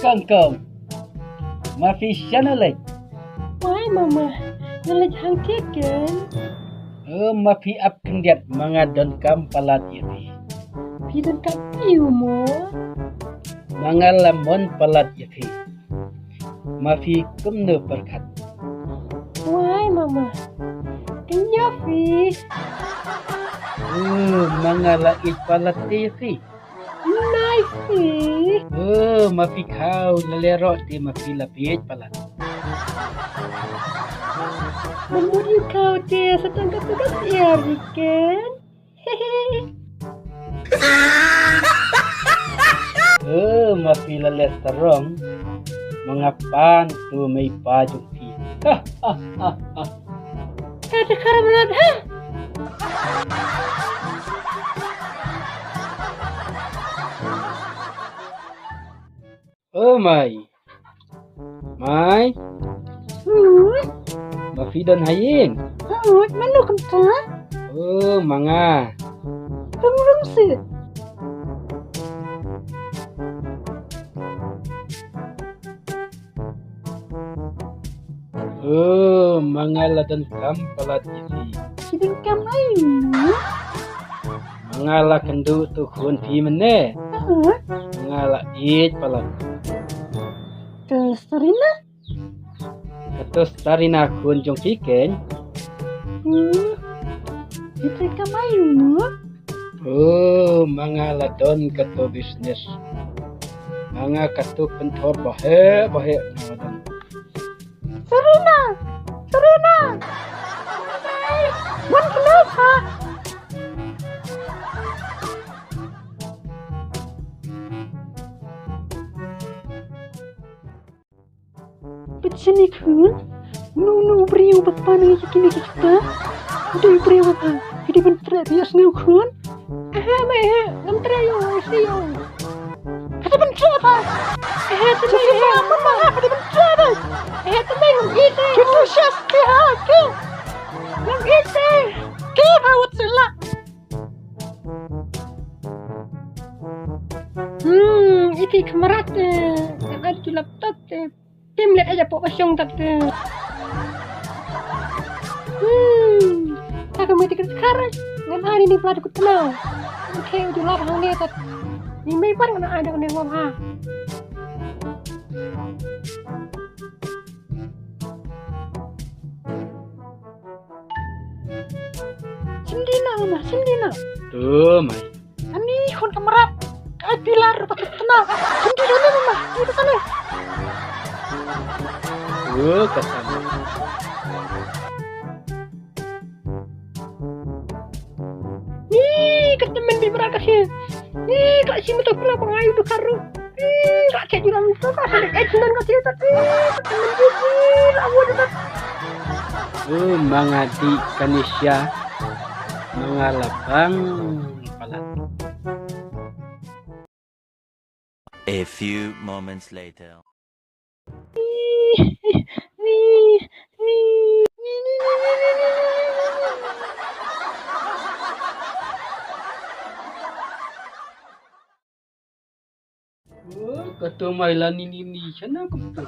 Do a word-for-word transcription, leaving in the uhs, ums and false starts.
Kong Kong, ma phi shano leit? Wai mama, nga leit hangtei ken. Oh, ma phi ap khyndiat, ma nga donkam palat ïa phi. Phi donkam ïa u mo? Ma nga la mon palat ïa phi. Ma phi kumno pyrkhat? Wai mama, kynja phi. Oh, ma nga la ïeit palat ïa phi. Nice phi. Oh, ma phi khaw, la leh roh te ma phi la peit palat. Mut ïa khaw te sa tang ka tugas ïa ri ken. Oh, ma phi la leh sarong. Ma nga pan tu mei pa jong phi. Ha ha ha ha. Ka te kar mlad ha. Oh mai. Mai. Hui. Ma phi don ha ïing? Hui, mano kumta? Oh, ma nga. Rum rum si. Oh, ma nga la donkam palat ïa phi. Phi donkam aiu? Ma nga la kynduh tu khun phi mynne. Aha. Ma nga la ïeit palat. Ka Sarina? Kato Sarina khun jong phi ken. Hmm. Phi donkam aiu? Oh, ma nga la don kato business. Ma nga kato pynthor baheh baheh nga la don. Serena! Serena! Wan kynnoh ha. Peit shane khun. Uno uno u briew ba pan ïa kine ki kpa. U dei u briew ba pan. Ki dei ban treh ïa sngew khun. Aha, mei, ha, ngam treh ïa u, ïa u. Kata ban treh ba. Aha, te mei, ha, mama, ha, kata ban treh ba. Aha, te mei, ngam ïeit te. Kata shas te ha, te. Ngam ïeit te. Te ha, wat sela. Hmm, iti kamarat te. Ngam ïeit te laptop te. Tim let aja pok basong tat te. Hmm. Ta ka mati ka khar. Ngan ani ni plat kut kenal. Oke, udah lap hang ni tat. Ni mai pan ngan ada kena ngom ha. Sendina mama, sendina. Tu mai. Ani khun kamarat. Kai pilar ba tena. Sendina ni mama. Itu kan. Oh, kata. Ni kata men bi berat kasi. Ni kasi mata pula bangai tu karu. Ka kek jula minta ka sa dek action ka sini tapi. Ka kek jula awal dah. Oh, ma nga dih Kanisha. Ma nga la bang palat. A few moments later. Oh, kato mai la ni ni ni, shano kato.